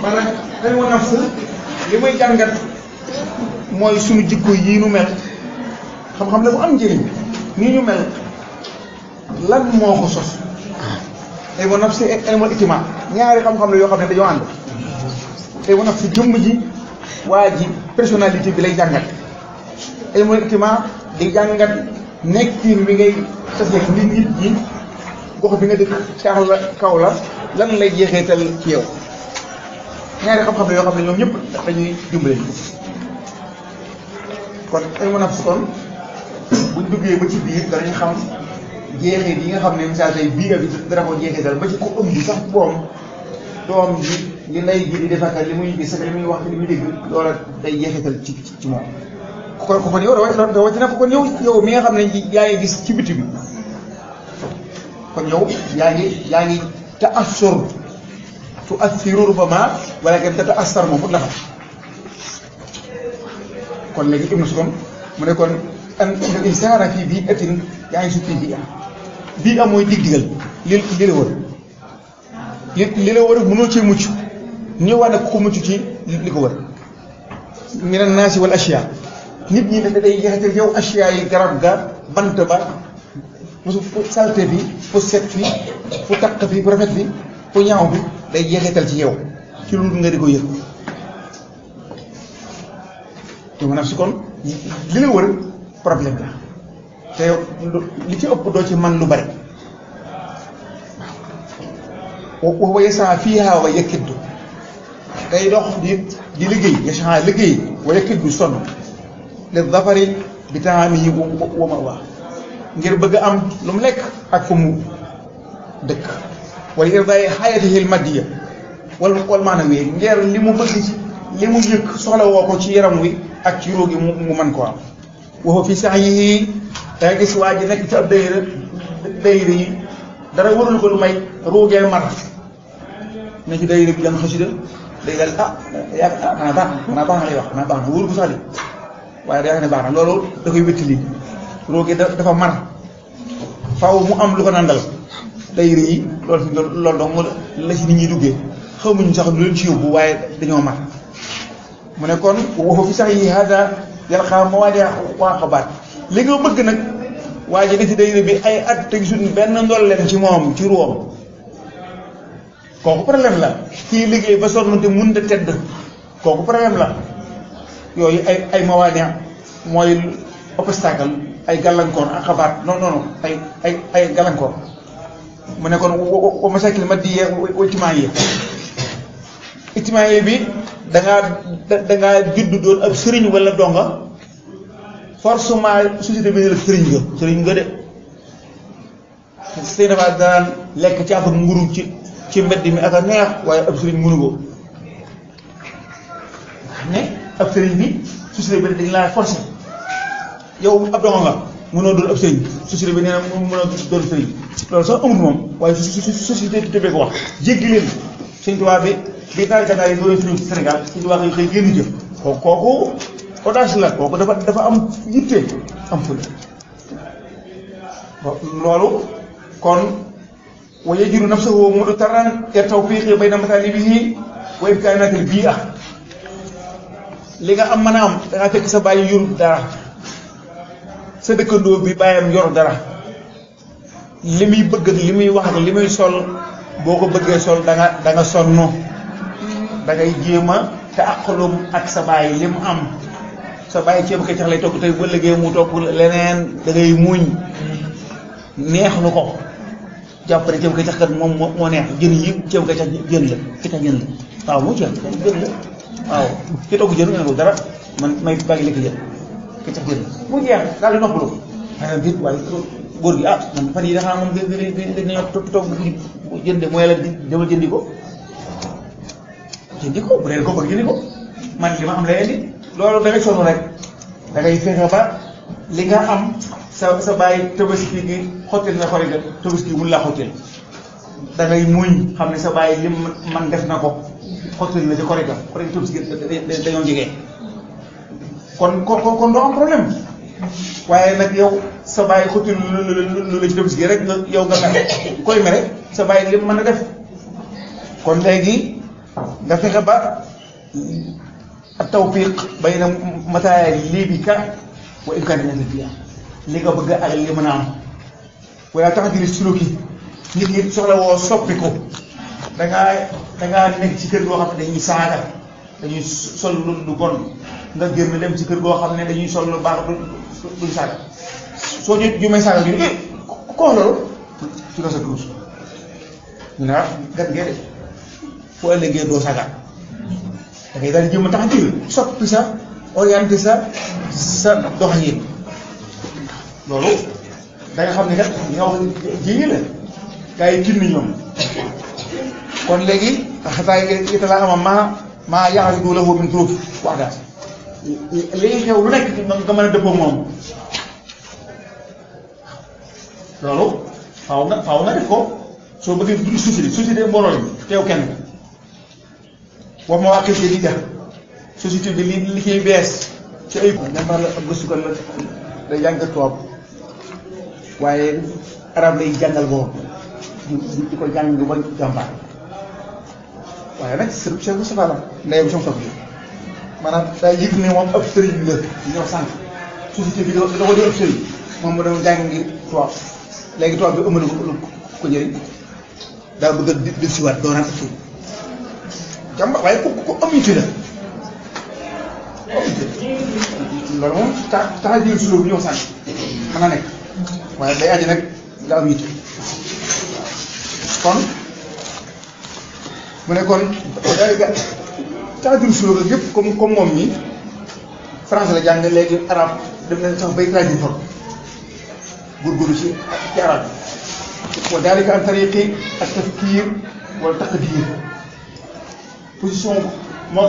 maanaam dañu woon nafs li may jàngat mooy suñu jikko yii nu mel xam-xam la bu am njëriñ nii ñu mel lan moo ko sos ilmu nafs ilmu ijtimaa ñaari xam-xam la yoo xam ne dañoo ànd ilmu nafs jëmm ji waa ji personnalité bi lay jàngat ilmu ijtimaa di jàngat nekkin bi ngay tase nit ñi gox bi nga dëkk caax la kaw la lan lay jeexeetal ci yow ñaari xam-xam la yoo xam ne ñoom ñëpp dañuy dimbale kon ilmu nafs kon buñ duggee ba ci biir danañ xam jeexeet yi nga xam ne misaal tey bii bi dara ko jeexeetal ba ci ko ëmb sax boom doom ji li lay ji di defaka li muy gis li muy wax li muy dégg loola day jeexeetal ci moom kon yow rawatina ko kon yow mi nga xam ne yaa ngi gis ci biti bi kon yow yaa ngi ta'assur tu'athiru rubbama walakin tata'assar moom la xam kon léegi ibnu Sukam mu ne kon an insaana fii bii'atin yaa ngi suuf fii bii mooy dig-digal li la wër li la wër mënoo cee mucc ñu wax ne ku mucc ci li ko wër mina naasi wal ashyaa nit ñi dañ day jeexital yow ashyaa yi garab ga bant ba fu salte bi fu set fi fu taq fi fu rafet fi fu ñaaw bi day jeexital ci yow ci lu nga di ko yëg te ma naf si kon li la wër problème la te li ci ëpp doo ci man lu bari waaw wa yasaa fiihaa wa yakiddu day dox di liggéey yasaa liggéey wa yakiddu sonn li zafari bi taamihi wa ma'waa ngir bëgg am lu mu lekk ak fu mu dëkk wala irdaay xayatihi al maddiya wal maanawi ngir li mu bëgg ci li mu yëg soxla woo ko ci yaram wi ak ci róogi mu mën ko am waxoo fi sax yi danga gis waa ji nekk ci ab dayra yi dara warul ko lu may róogee mar ne ci dayra bi jàng xasida day dal xanaa baax na lay wax xanaa baax na wóoru ko sax di waaye da yaakaar ne baax na loolu da koy wéttali róogee dafa mar faaw mu am lu ko nandal dayra yi loolu donc la ci nit ñi duggee xamuñu sax lu leen ci yóbbu waaye dañoo mar mu ne kon waxoo fi sax yi hada yalqaa mawaadi'a waaqabaat li nga bëgg nag waa ji ci dayra bi ay at te gisul benn ndolleen ci moom ci ruwam kooku problème la kii liggéey ba sonn te mënut a tedd kooku problème la yooyu ay mawaadi'a mooy obstacle ay gàllankoor aqabaat non ay gàllankoor mu ne kon wa masaakil maddiya wa ijtimaayya bi dangaa judd doon ab sëriñ wala donga forcément société bi ne la sëriñ nga de sëy dafa daan lekk ci affaire nguru ci mbedd mi ak a neex waaye ab sëriñ mënu ko ne ab sëriñ bi société bi dañ laa forcé yow ab donga nga mënoo doon ab sëriñ société bi nee na mënoo doon sëriñ loolu sax amul moom waaye société bi tëbee ko wax jéggi leen Sëñ Tuubaa bi taal yi doon suñu Sénégal Sëñ Tuubaa koy xëy génn jëf kooku audace la kooku dafa am yitte am ful loolu kon wa yajidu nafsahu mudtarran ila tawfiqi bayna matalibihi wa imkanatil bi'a li nga am mën a am dangaa fekk sa bàyyi yorut dara sa dëkkandoo bi bàyyam yor dara li muy bëgg ak li muy wax ak li muy sol boo ko bëggee sol da nga sonn da ngay jéem a te aqalum ak sa bàyyi li mu am sa bàyyi ceeb keccax lay togg tey ba liggéey mu togg leneen da ngay muñ neexlu ko jàpp ne ceeb keccax kat moom moo neex jën yi ceeb keccax jën la keccax jën la waaw moo ceeb jën la waaw ki togg jën nga ko dara man may bàyyi lekk jën keccax jën la mu jeex daal di noppalu xanaa biir waaye góor gi man fan yi dafa moom dañoo toog jënd mooy la demal jëndi ko bu dee ko bëgg jëndi ko man li ma am lay indi loolu da ngay sonn rek da ngay fexe ba li nga am sa bàyyi tabaski gi xottil na xori ga tabaski mun laa xottil da ngay muñ xam ne sa bàyyi lim man def na ko xottil na ci xori ga tabaski dañoo jege kon doo am problème waaye nag yow sa bàyyi xottil lu la ci tabaski rek nga yow nga mere koy mere sa bàyyi lim mën a def kon léegi nga fexe ba tawfiq bayna mataalibika wa imkaaniyatika fiiha li nga bëgg ak li mën a am wala taxdiri suluki nit ñi soxla woo soppi ko dangaa nekk ci kër goo xam ne dañuy saaga dañuy sol lu bon nga génn dem ci kër goo xam ne dañuy sol lu baax duñ saaga soo ñu may saaga ñu ne ko loolu ci la sa kurus ñu ne gan ngee de foo ëllëgee doo saaga da ngay daal di jëm a taxadir soppi sa orienté sa doxalin loolu da nga xam ne kat li nga wax jéegi la gars yi tinni ñoom kon léegi xataa italaa ama maa yaaridu lahu min turuf wax daal léegi xew lu nekk nga mën a dëppoo moom loolu faaw nga def ko soo bëggee dugg société mbooloo lañ teew kenn wax ma waa kër gi di ja société bi li ciy bees ci ay ñambar la ak gëstukat la day jàng tubaab waaye arab lay jàngal boobu di ko jàng ba jàmbaar waaye nag sëriñ Cheikh Moustapha la ndeyam sama toog bi maanaam daa yëg ne moom ab sëriñ la ñu wax sànq société bi da ko di ab sëriñ moom mu doon jàngi tubaab léegi tubaab bi ëmb na ko njëriñ daa bëgg a dil siwaat doonaan ak sëriñ jàmbaar waaye ku am yitte la loolu moom taxa jël sulóor bu ñëw sànq mën na nekk waaye day aji nag nga am yitte kon mu ne kon daal ga taxajul sulóor ak yëpp comme moom ñi français la jàng léegi arab dem nañ sax bay traduire for góorgóorlu ci arab wa dalika an tariqi ak tafkir wala taqdir position moo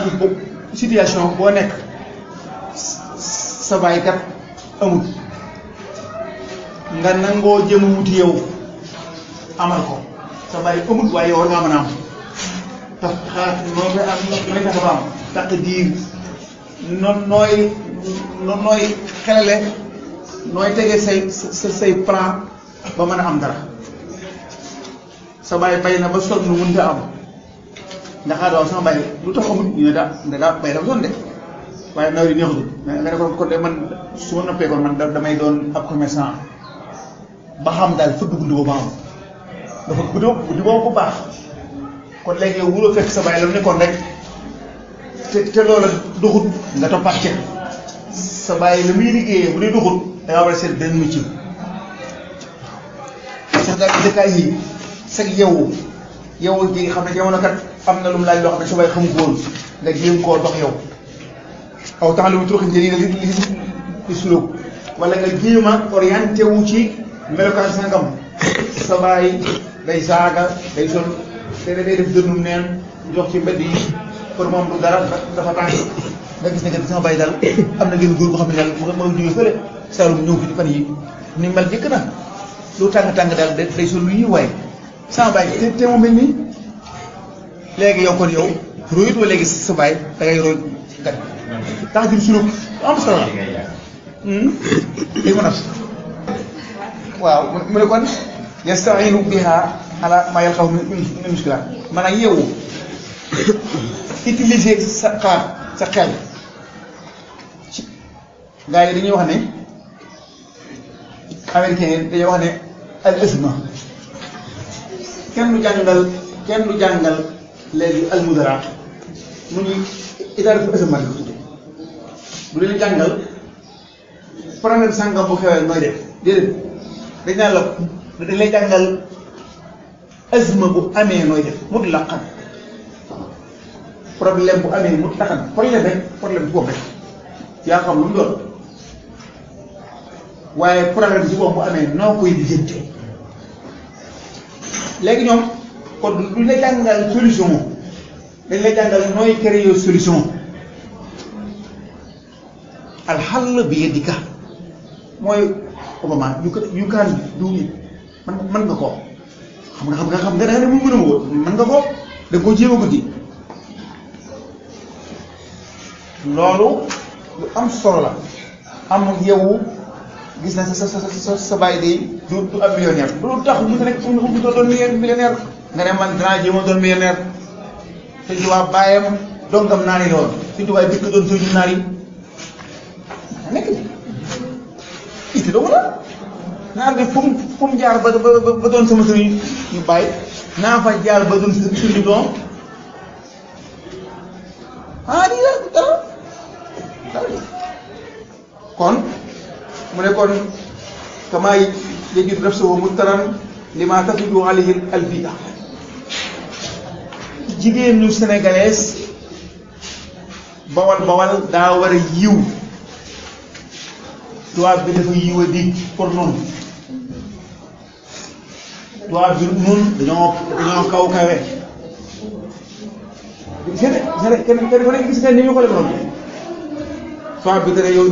situation boo nekk sa baay kat amul nga nangoo jëm wuti yow amal ko sa baay amul waaye yow war ngaa mën a am tax xaar noo koy am nooy tax ba am taqdir nooy xelale nooy tegee say plan ba mën a am dara sa baay bay na ba sonn mënut a am nga xaar waaw sama baay lu tax amul ñu ne daa bay dafa sonn de waaye nawet yi neexutul nga ne kon de man su ma noppee kon man damay doon ab commerçant ba xam daal fëgg bunt boobu am dafa bunt boobu bu baax kon léegi yow wuloo fekk sa baay la mu nekkoon rek te loola doxut nga toppaat ca sa baay la muy liggéeyee bu dee doxut da ngaa war a seet benn métier sax daal dëkkaay yi sag yow ji xam ne jamono kat am na lu mu laaj loo xam ne sa baay xamu ko woon nga jéem koo dox yow aw tax lu mu turuq njëriñ li sulóog wala nga jéem a orienté wu ci melokaan sangam sa baay day saaga day sol day def dënnum neen jox ci mbedd yi pour moom du dara dafa tàng nga gis ne que sama baay daal am na ngeen góor boo xam ne daal moo jógee fële Saalum ñëw fi fan yi ni mel jëkk na lu tàng-tàng daal day sol lu ñuy waaye sama baay te mu mel nii léegi yow kon yow royut wa léegi sa baay da ngay roy gat tax jur suluk am solo la léegi ma naf waaw mu ne kon yastainu biha ala ma yalqaw min muskilaat maanaam yow utiliser sa xaar sa xel ci gars yi dañuy wax ne américain yi dañuy wax ne al isma kenn du jàngal léegi al mudara mu ñuy idaara fu isma di ko tudde bu leen jàngal problème sàngam bu xewee nooy def déedéet dañ naan la dañ lay jàngal isma bu amee nooy def mutlaqan problème bu amee mutlaqan problème boobu rek yaa xam lu mu doon waaye problème si boobu bu amee noo koy lijjantee léegi ñoom kon duñ la jàngal solution moom dañ lay jàngal nooy créer solution alxal bi yadika mooy Obama you can do it man nga ko xam nga ne mu mën a woo man nga ko da nga ko jéem a guddi loolu lu am solo la am yow gis na sa bàyyi day du am millionnaire lu tax mu nekk mu doon millionnaire nga ne man dinaa jéem a doon millionnaire Sëñ Tuubaa baayam dongam naar yi la woon Sëñ Tuubaa dëkk doon sëriñu naar yi nekk itti doomu la naar bi fu mu jaar ba doon sama sëriñ ñu bàyyi naa fa jaar ba doon sëriñu doom lii la dara kon mu ne kon kamaay yajid nafsahu muttaran lima tafidu alayhi albida jigéen ñu sénégalaise bawal daa war a yiw tubaab bi dafa yiw a dig pour noonu tubaab bi nun dañoo kaw kawe kenn ku nekk gis nga ni ñu ko defoon tubaab bi dara yow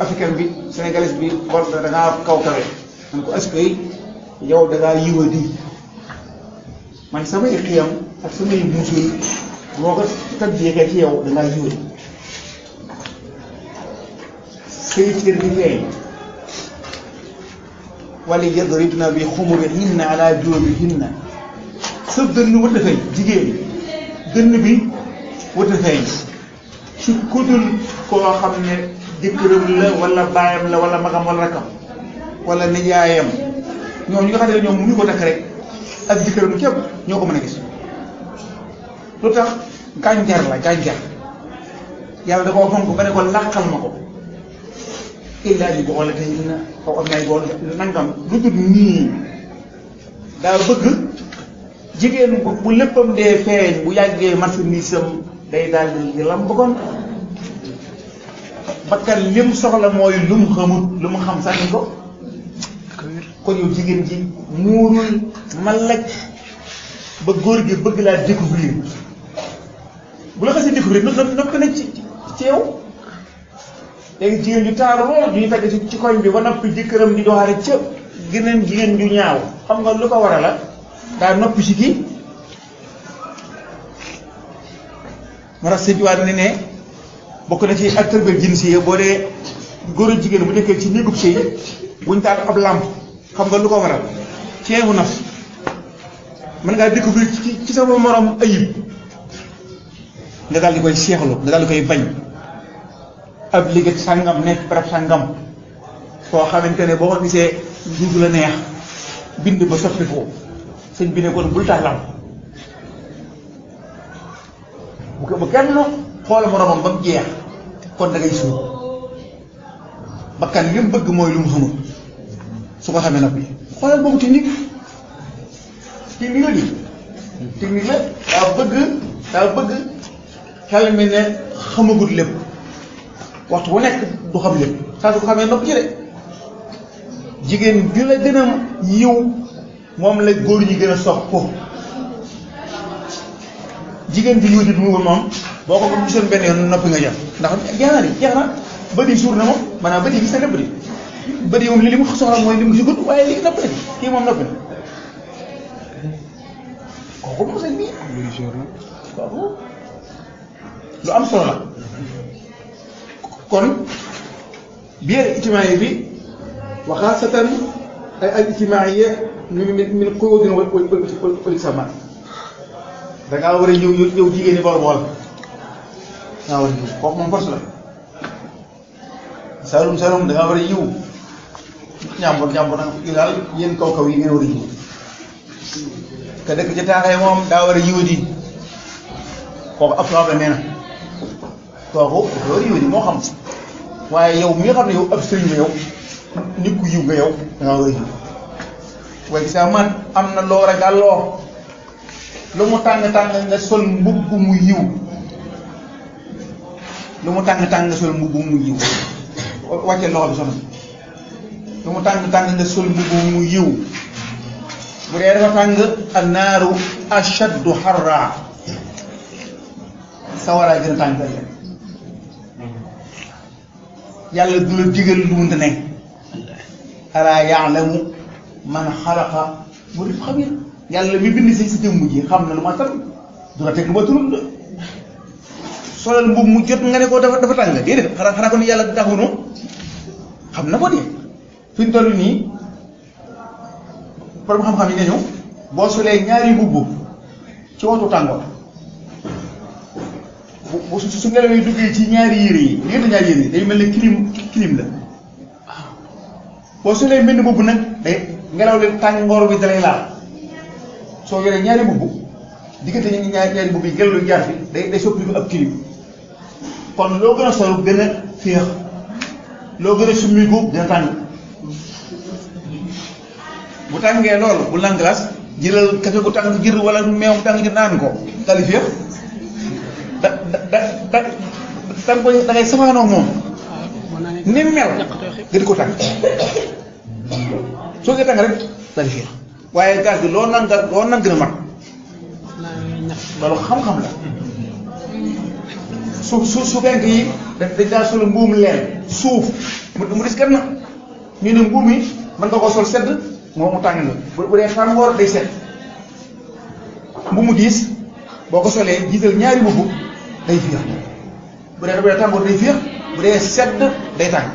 africain bi sénégalais bi bor da ngaa kaw kawe man ko est-ce que yow da ngaa yiw a dig man samay xiyam ak samay muusul moo ko tàggeekee ci yow da ngaa yiw a dig say cër di feeñ wala yadribna bi xumurihinna ala juubihinna sa dënn wët a feeñ jigéen dënn bi wët a feeñ ci kudul koo xam ne jëkkëram la wala baayam la wala magam wala rakam wala nijaayam ñoom ñi nga xam ne ñoom mënuñu ko takk rek ak jëkkëram képp ñoo ko mën a gis lu tax gànjar la gànjar yàlla da koo fonk ba ne ko làqal ma ko illaa bi boole te na xaw am nay bool nangam lu dul nii daa bëgg jigéen bu léppam dee feeñ bu yàggee marchandise am day daal di lam bëggoon bakkan lim soxla mooy lu mu xamut lu mu xam sànni ko kon yow jigéen ji muurul malaj ba góor gi bëgg laa découvrir bu la xasee découvrir noppi na ci yow léegi jigéen ju taaru lool ñuy tagg ci koñ bi ba noppi jëkkëram di doxaare ca geneen jigéen ju ñaaw xam nga lu ko waral la daa noppi ci kii moo tax sëñ Tuubaa ne bokk na ci acteur bi jinsi yi boo dee góor ak jigéen bu nekkee ci néegub sëy buñ taal ab làmp xam nga lu ko waral ceebu naf mën ngaa découvrir ci sama morom ayib nga daal di koy seexlu nga daal di koy bañ ab liggéey sàngam nekk barab sàngam koo xamante ne boo ko gisee duutu la neex bind ba soppi ko sëñ bi ne kon bul tax lam bu kenn xoola moromam ba mu jeex kon da ngay suur bakkan li mu bëgg mooy lu mu xamul su ko xamee noppi xoolal boobu technique la di technique la daa bëgg xel mi ne xamagut lépp waxtu bu nekk du xam lépp saa su ko xamee nopp ci de jigéen ju la gën a yiw moom la góor ñi gën a sox ko jigéen bi yiw di mu moom boo ko gisoon benn yoon noppi nga jàpp ndax jeex na bët yi suur na moom maanaam bët yi gis na lépp di bët yi moom li mu soxla mooy li mu gisagut waaye léegi noppi na kii moom noppi na kooku moom sëñ bi kooku lu am solo la kon biir ijtimaai bi wa xaasatan al ijtimaaiya min quyuudin wal iltisaamaat da ngaa war a ñëw jigéen ñi bool bool da ngaa war a ñëw kooku moom force la salum da ngaa war a ñëw ñàmbur nag daal yéen kaw yi ngeen war a ñëw te dëkk ci taaxee moom daa war a ñëw di kooku ab tubaab la nee na kooku dafa war a ñëw di moo xam waaye yow mi nga xam ne yow ab sëriñ nga yow nit ku yiw nga yow da ngaa war a yiw waaye gis nga man am na loo ragaloo lu mu tàng nga sol mbubb mu yiw lu mu tàng nga sol mbubb mu yiw wàcce loxo bi soxna lu mu tàng nga sol mbubb mu yiw bu dee dafa tàng annaaru ashaddu harra sawaraay gën a tàng yàlla du la digal lu mënta nekk alaa ya'lamu man xalaqa wa huwa xabiir yàlla mi bind si jëmm ji xam na lu ma tar du la teg lu ma turul de solal mbubb mu jot nga ne ko dafa tàng déedéet xanaa ko ni yàlla taxunu xam na ko de fi ñu toll nii borom xam-xam yi nañu boo solee ñaari mbubb ci waxtu tàngoor bu su ngelaw yi duggee ci ñaari yére yi diggante ñaari yére yi day mel ne clim la boo solee mbenn mbubb nag day ngelaw li tàngoor bi dalay laal soo yoree ñaari mbubb diggante ñaari mbubb yi ngelaw li jaar fi day soppi ko ab clim kon loo gën a sol gën a féex loo gën a summiku dina tàng bu tàngee loolu bu naan glace jëlal café gu tàng jër wala meew bu tàng jër naan ko dali féex da ngay safaanoo moom ni mel nga di ko tàng soo koy tàng rek dali féex waaye gaz bi loo nan gën a mat loolu xam-xam la su fenk yi dañ daa sol mbuum leen suuf mu dis gan na ñu ne mbuum yi mën nga ko sol sedd moom mu tàng la bu dee tàngoor day sedd mbuum mu diis boo ko solee jiital ñaari mbubb day féex bu dee tàngoor day féex bu dee sedd day tàng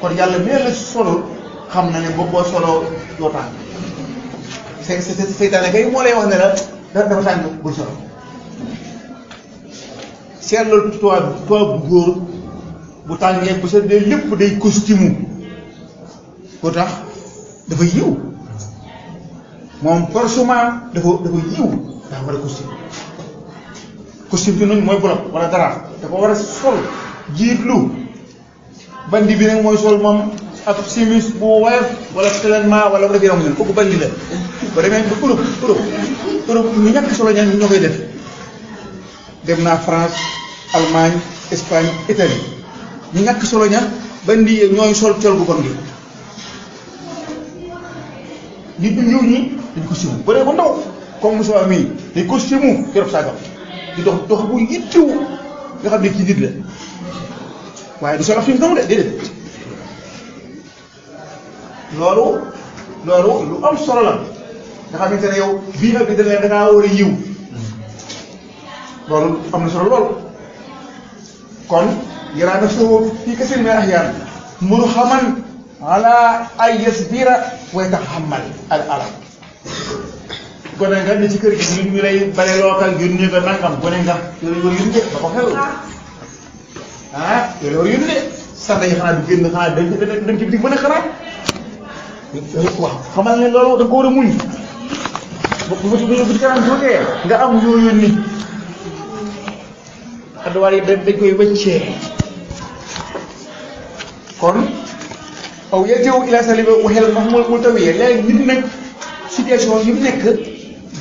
kon yàlla mel la solul xam na ne boo soloo doo tàng seytaane kay moo lay wax ne la dafa tàng bul solo seetlal toit bu góor bu tàngee bu seddee lépp day costume ko tax dafa yiw moom forcément dafa yiw dafa war a costume bi noonu mooy bolok wala dara dafa war a sol jiitlu bandi bi nag mooy sol moom ab simis bu woyof wala tellement wala bu def yaram ñun kooku bandi la ba demee ba Europe ñu ñàkk solo ñaan ñoo koy def dem naa France Allemagne Espagne Italie ñu ñàkk solo ña bandi ñooy sol col gu bon gi nit ñu ñëw ñi dañ costume bu dee ba ndaw comme Moussa mii day costume yorob saagam di dox bu yittiw nga xam ne kii nit la waaye du sol af fi mu de déedéet loolu lu am solo la nga xamante ne yow bii ak bi da ngaa war a yiw loolu am na solo lool kon yaraa nafsahu fii kasiirin mina al-ahyaan murghaman alaa an yasbira wa yatahammal al-alam gone nga ne ci kër gi ñu lay bare lookal yónnee nga nangam gone nga yooyu war yónne ba ko xel yooyu war yónne sànq yi xanaa du génn xanaa dañ ci bitig mën a xanaa waaw xamal ne loolu da nga ko war a muñ bu kanam tuutee nga am yoo yónni adduwaar yi dañ koy wëccee kon aw yarji'u ilaa salibi waxel ma mu tawee léegi nit nag situation yu nekk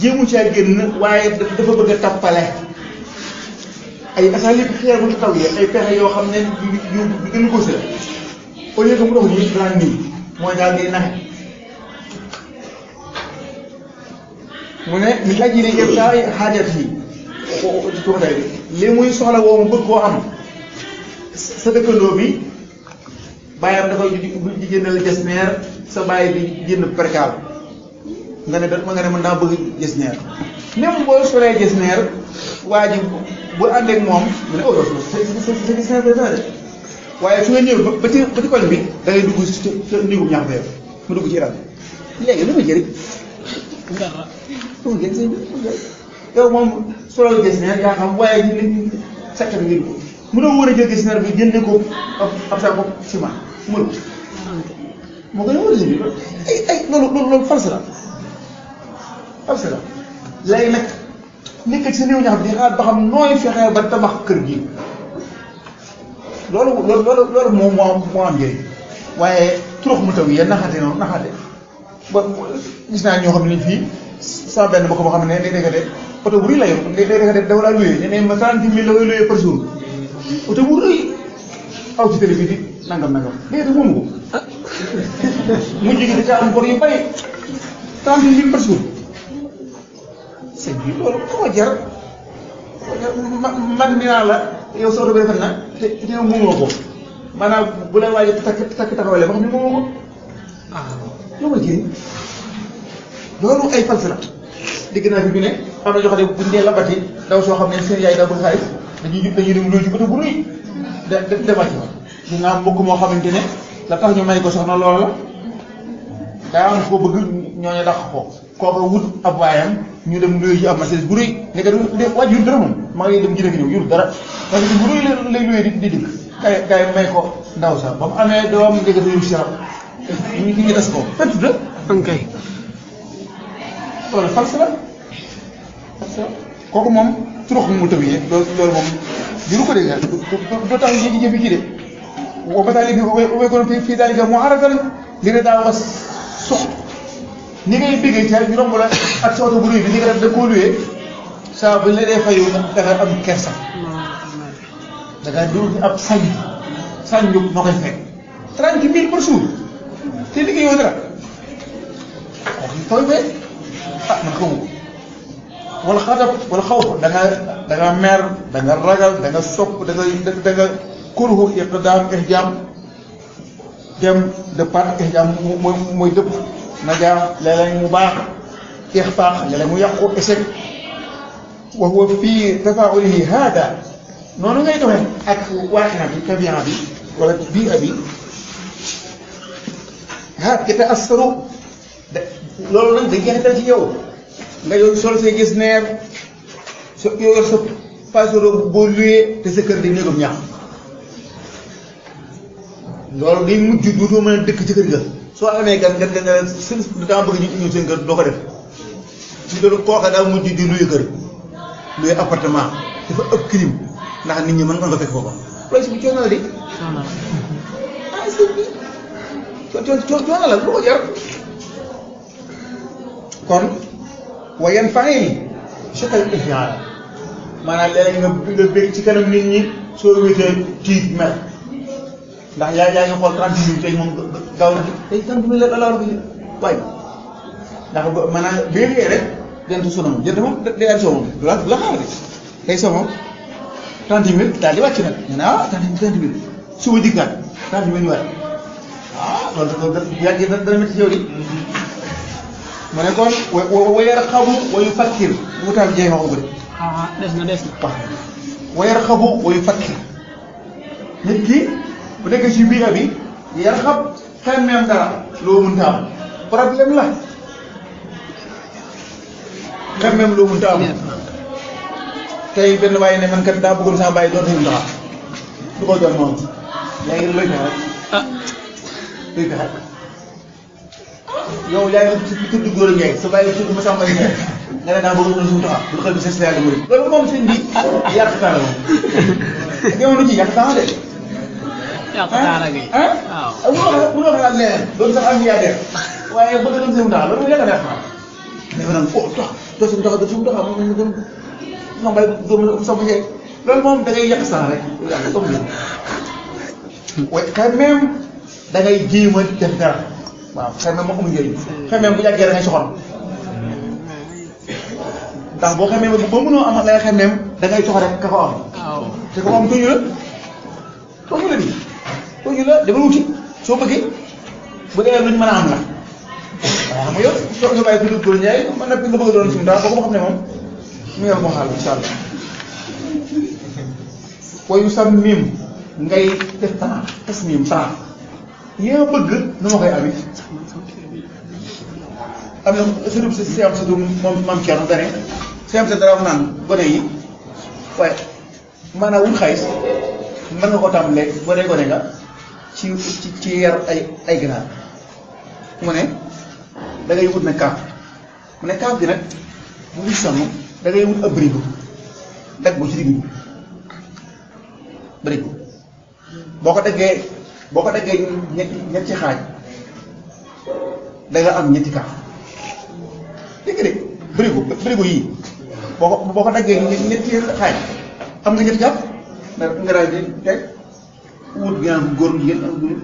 jéemu caa génn waaye dafa bëgg a tappale ay asalib xeer bu tawee ay pexe yoo xam ne yu gën a gos la au lieu que mu dox nii daan nii mooy daal di naxe mu ne mi ajli ibtaa'i haajatihi li muy soxla woo mu bëgg koo am sa dëkkandoo bi bàyyam da koy di jëndal jesneer sa bàyyi di jënd perkaal nga ne mën naa bëgg jesneer même boo solee jesneer waa ji bu àndeek moom mu ne sa jesneer bi dana de waaye su nga ñëw ba ci koñ bi da ngay dugg sa néegum ñax ba mu dugg ci iral léegi lu ma jëriñ yow moom solal jesneer yaa xam waaye ñu ne secteur bi mënoo war a jël jesneer bi jënde ko ab sa bopp ciment mënu moo gën a war a jënd ay loolu false la léegi nag nekk ci sa néew ñax bi di xalaat ba xam nooy fexee ba tabax kër gi loolu moom moo am njëriñ waaye turux mu taw yi naxaate noonu naxaate ba gis naa ñoo xam ne fii sama benn bokk boo xam ne day dégg oto bu rëy la yor day dégg dafa laa luyee ne ma 30 000 la koy luyee par jour oto bu rëy aw ci télé bi di nangam léegi moomu ko mujj gi da caa am bor yu bari 30 000 par jour sëñ bi loolu koo jar man dinaa la yow sa oto bi rafet na te yow moomoo ko maanaam bu lay waaj a takk taxawale ba xam ne moomoo ko loo ma jëriñ loolu ay false la dégg naa fi bi ne am na ñoo xam ne buñ dee labati daw soo xam ne seen yaay daa bëgg xaalis dañuy dem luy ci oto bu rëy demal ci dina am mbokk moo xamante ne la tax ñu may ko soxna loola la daa am koo bëgg ñooñu dàq ko kooka wut ab waayam ñu dem luye ji ab Mercedes bu rëy nekk du waaj yur dara moom maa ngi dem jërëjëf ñëw yur dara Mercedes bu rëy lay luye di dikk kay may ko ndaw sax ba mu amee doom ndekete yu si rab ñu ngi des ko fekk de. ok. loolu false la kooku moom turux mu tëbiyee loolu moom diru ko dégg doo tax ñu jëfi kii de wa batali bi wéekoon fii daal di mu aratal li ne daa was sox ni ngay béggee ca ñu romb la ak sa oto bu rëy bi li nga def da koo luyee saa bu la dee fayu da nga am kersa da nga dugg ab sañ ñu moo koy fekk 30 000 par jour te liggéeyoo dara koy fekk man xamu ko wala xatab wala xaw ko da nga mer da nga ragal da nga sopp da nga kuruhu iqdaam ihjaam dem de part ihjaam mooy dëpp na jaam léeg-léeg mu baax ixfaax léeg-léeg mu yàqu échec wa huwa fii tafaulihi hada noonu ngay doxee ak waaxina bi tabian bi wala bii abi yataassaru loolu nag dañ jeexital ci yow nga yow sol say gis neer yow yor sa passeport boo luyee te sa kër di néegam ñaax loolu day mujj dootoo mën a dëkk ci kër ga soo amee gan nga dama bëgg ñu ñëw seen kër doo ko def ci loolu kooka daa mujj di luye kër luye appartement dafa ëpp crime ndax nit ñi mën nga fekk foofa loolu si bu coono la di coono la lu ko jar kon wayan fay chakal ihtiaal maanaam léeg-léeg nga bëgg ci kanam nit ñi soo wéetee tiit mel ndax yaa ngi xool 30 minutes tey moom gaaw na tey 30 minutes la war a waay ndax maanaam bee liggéey rek jant su moom jant moom day am soo moom du la xaar de tey soo moom 30 minutes daal di wàcc nag ñu ne 30 minutes suba dikkaat 30 minutes ñu waay loolu yàgg dana métti ci yow di mu ne kon wa yarxabu wa yufakkir wutaal jeex ma ko de des na waaw wa yarxabu wa yufakkir nit ki bu nekkee ci biir bi yarxab xemmeem dara loo mënta am problème la xemmeem loo mënta am tey benn waaye ne man kat daa bëggoon sama bàyyi doon seen taxaw du ko doon moom léegi looy fexe rek looy fexe yow yaa ngi tudd góor a Ndiaye sa bàyyi tudd ma Samba Ndiaye nga ne daa bëgg doon suñu taxaw lu xel bi c'est yàlla murid loolu moom sëñ bi yàq taala moom jamono ci yàq taala de yàq taala gi waaw bu loo xalaat leneen doon sax am milliardaire waaye bëgg doon suñu taxaw loolu yàq neex na dafa naan oh doon suñu taxaw doon suñu taxaw moom doon Samba doon Samba Ndiaye loolu moom da ngay yàq sax rek yàq comme waaye quand même da ngay jéem a def dara waaw xëy na moo amul njëriñ xëy na bu yàggee da ngay soxor ndax boo xamee ba mënoo am lay xëy da ngay soxor rek ka ko am. waaw te ko am tooñu la nii tooñu la dama wuti soo bëggee bu dee luñ mën a am la waaye xam nga yow soo bàyyi tudd Góor Ndiaye man nag nga bëgg a doon suñu dara boo ko xam ne moom mu yor moo xaal incha allah wayu sam miim ngay def temps tas miim temps yaa bëgg nu ma koy amee am na surtout si am surtout moom maam Thierno dane si am sa dara wax naan gone yi waaye maanaam wut xaalis mën nga ko tàmbalee boo dee gone nga ci yar ay ganaar mu ne da ngay wut nag kaaf mu ne kaaf gi nag bu ngi sonn da ngay wut ab bërigo dag ko ci digg bi bërigo boo ko daggee ñetti xaaj da nga am ñetti kaaf dégg nga de bërigo yii boo ko daggee ñetti xaaj am nga ñetti kaaf nga daal di teg wut ginaar bu góor jigéen ak góor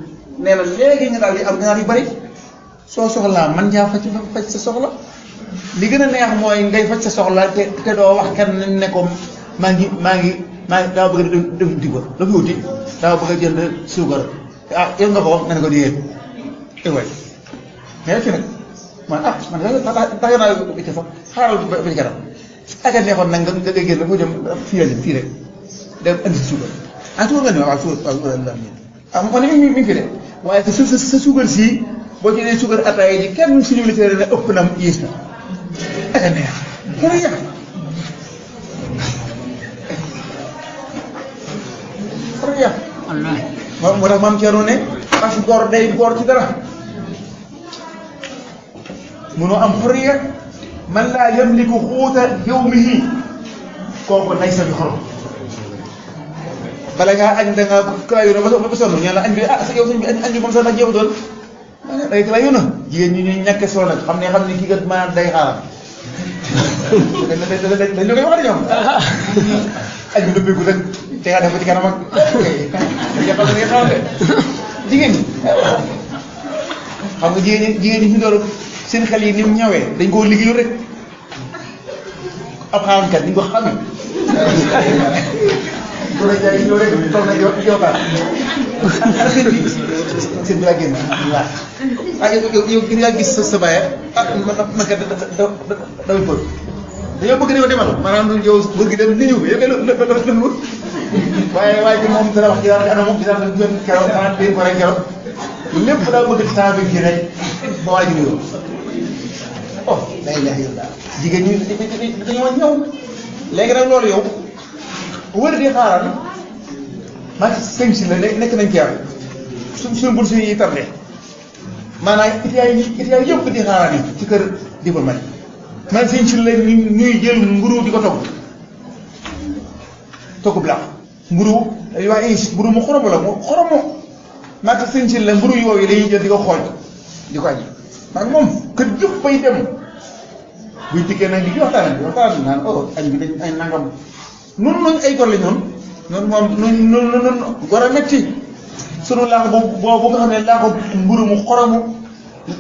nee na léegi nga daal di am ginaar yu bari soo soxlaa man ngaa faj sa soxla li gën a neex mooy ngay faj sa soxla te doo wax kenn ne ko maa ngi daa bëgg a def digba la fi wuti daa bëgg a jënd suukar ah yow nga ko wax nga ne ko di yéen waay mais ci nag man tax naa ci sax xaaral ba ci kanam ak a neexoon nag nga génn dafa jëm fii rek dem indi si suukar suukar nga ne waaw suukar ma ne mi ngi fi de waaye sa suukar sii boo ci nee suukar ataaya ji kenn suñu militaire ne ëpp na yées na aka neex xurriya xurriya wallahi moo tax maam Thierno ne as góor day góor ci dara munoo am xurriya man laa yamliku xuuta yawmihi kooku nay sa bi xorom bala ngaa añ da nga kalaayu na ba sonn ñu la añ bi sa yow sëñ bi añ bi moom sax nag jeexutoon day kalaayu na jigéen ñi ñuy ñàkk solo nag xam ne kii kat maanaam day xaaral dañ la koy wax de ñoom añ bi dëbbeeku rek te nga def ba ci kanam ak yàqal da ngay xaaral de jigéen ñi xam nga jigéen ñi fi doon seen xel yi ni mu ñawee dañ koo liggéeyu rek ab xaamkat ni ñu ko xamee bu la jaay ñëw rek toog na jotaan ana seen bi seen bi laa génn waaw yow nga gis sa baay man kat dawul ko dañoo bëgg ne ko demal maanaam yow bëgg dem ni ñëw yow kay la wut waaye bi moom dana wax ci daal ana moom dina gën keroog xanaa dégg ko rek keroog lépp daa bëgg temps bi kii rek ba waa ji nuyoo oh la ilaha illallah jigéen ñi dañoo ñëw léegi nag loolu yow wër di xaaral maa ngi sëñ si la nekk nañ ci yàlla suñ bourse yi tardé maanaam itiyaay yëpp di xaaral yi ci kër diplomate man sëñ si la ñuy jël mburu di ko togg blanc mburu waaye mburu mu xoromo la mu xoromo maa ngi sëñ si la mburu yooyu dañuy jël di ko xooj di ko aji maa ngi moom kër yëpp bay dem buy dikkee nag di waxtaan naan oh añ bi dañ ay nangam noonu lañ ay gor la ñoon noonu moom noonu gor a metti sunu laax boobu nga xam ne laaxu mburu mu xoromu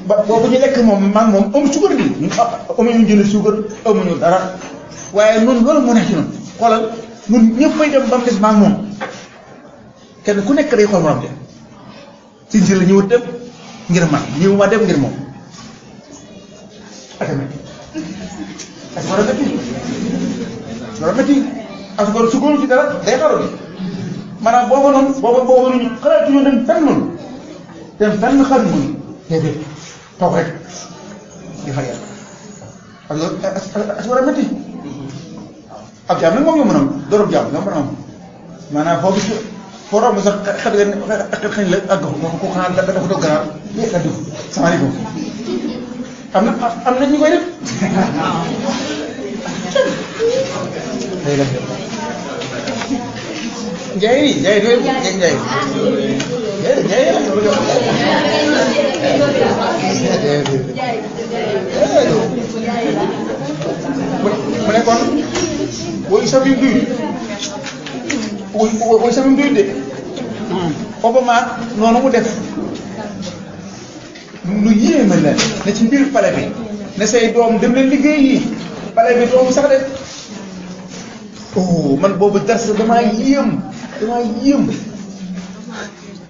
ba boobu ñu lekk moom maa ngi moom amu suukar bi ñun amuñu jënd suukar amuñu dara waaye noonu loolu moo nekk ci noonu xoolal ñun ñëpp bay dem ba mu des maa ngi moom kenn ku nekk day xool morom de si la ñëw dem ngir man ñëw ma dem ngir moom ak a metti ak war a metti asgor su góor ci dara day xaru ni maanaam booba noonu booba ñu xalaatuñu dem fenn noonu dem fenn xaru ni déedéet toog rek di xar yàlla asgor a metti ab jaam nag moom yomb na am dorob jaam yomb na am maanaam foo gis foo romb sax xañ la àgg ko xanaa dafa toog ganaar a dugg salaamaaleykum am na ñu koy def Njaay doy Njaay mu ne kon woy samim duy de Obama noonu mu def lu yéeme la ne ci biir pale bi ne say doom dem leen liggéey yi pale bi doomu sax de oh man boobu dars damaa yéem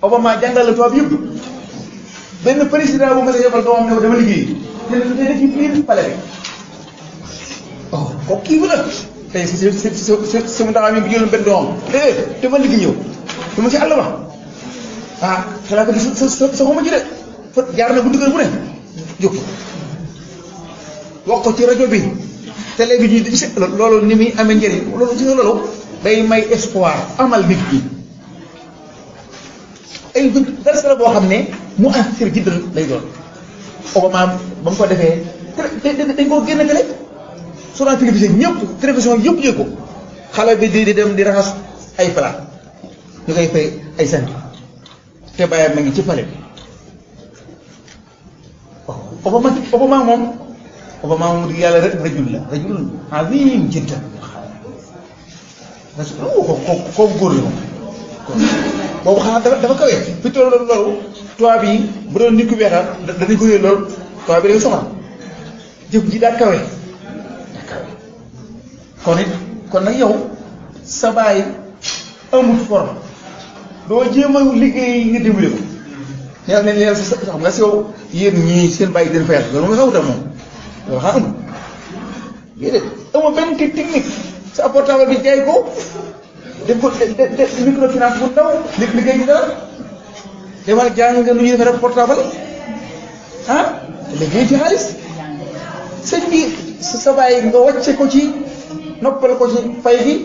Obama jàngal la tubaab yëpp benn président bu ma sa yebal doomam ne ko dama liggéey te ci biir pale bi oh kooku kii bi la tey si mu ndaxam yi bi jëloon benn doomam dama liggéey yow dama ci àll ba ah xalaat ko sa xoma ji de fa jaar na bu duggal bu ne jóg wax ko ci rajo bi télé bi ñuy di loolu ni muy amee njëriñ loolu ci loolu day may espoir amal nit ñi ay dara la boo xam ne mu assir jiddan lay doon Obama ba mu ko defee dañ koo génn télé sur la télévision ñëpp télévision yëpp yëg ko xale bi di dem di raxas ay plat ñu koy fay ay sant te bàyyam ma ngi ci pale bi Obama moom di yàlla rajul azim jiddan kooku góor la moom boobu xanaa dafa kawee fi toll loolu tubaab yi bu doon nit ku weexal danañ ko yëg loolu tubaab bi day soxla jëf ji daa kawe kon nag yow sa baay amul forme doo jéem a liggéey nga dimbali ko ñaar ne leen sa xam nga si yow yéen ñii seen bàyyi den fayal loolu nga xawutal moom loolu xanaa amul déedéet amul benn kii technique sa portable bi jaay ko def ko microfinance bu ndaw liggéey ci dara demal jàng nga nu ñuy defee portable liggéey ci xaalis sëñ bi sa bàyyi nga wàcce ko ci noppal ko ci fay gi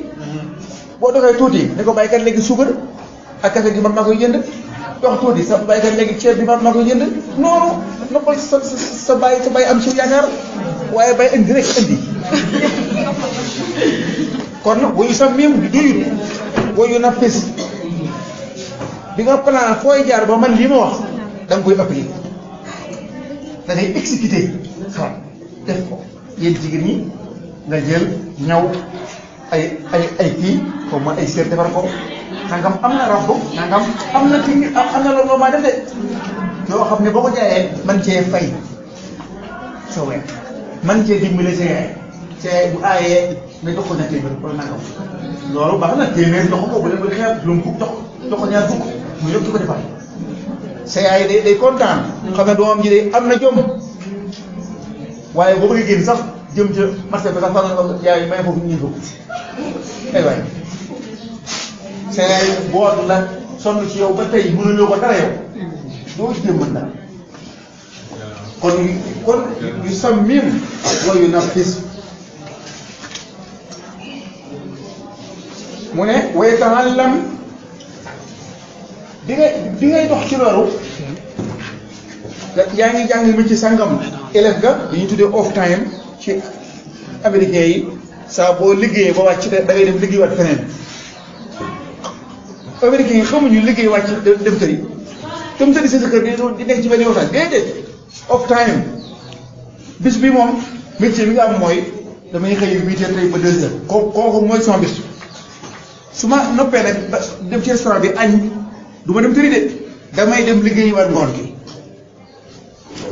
boo doxee tuuti ni ko bàyyikat léegi suukar ak café gi man maa koy jënd dox tuuti sa bàyyikat léegi ceeb bi man maa koy jënd noonu noppal sa bàyyi am ci yaakaar waaye bay indi rek indi kon wayu sax miim duyut wayu na pes bi nga plan fooy jaar ba man lii ma wax da nga koy appliquer da ngay exécuter xalaat def ko yéen jigéen ñi nga jël ñaw ay kii comme ay seet defar ko nangam am na rab nangam am na ci am na loolu maa def de yoo xam ne boo ko jaayee man cee fay soo weer man cee dimbale sa yaay sa yaay bu aayee nga jox ko ñaar téeméer wala nangam loolu baax na téeméer jox ko bu leen bëgg xeeb lu mu fukk jox ko ñaar fukk mu yëpp ci ko defal sa yaay day kontaan xam ne doomam ji de am na jom waaye boo bëggee génn sax jëm ca marché bi sax fa nga yaay may foofu ñuy fukk ay waay sa yaay boot la sonn ci yow ba tey mënuloo ko dara yow doo ci mën dara kon yu sammim wa yunaffis mu ne wa yata'allam bi ngay dox ci loolu yaa ngi jàng mi ci sangam élève ga li ñu tuddee off time ci américains yi saa boo liggéeyee ba wàcc da ngay dem liggéey waat feneen américains yi xamuñu liggéey wàcc dem tëri sa kër di nekk ci benn waxtaan déedéet off time bis bi moom métier bi nga am mooy damay xëy 8 heures tey ba 2 heures kooku mooy sama bis su ma noppee nag ba dem ci restaurant bi añ du ma dem tëri de damay dem liggéeyi waat ngoon gi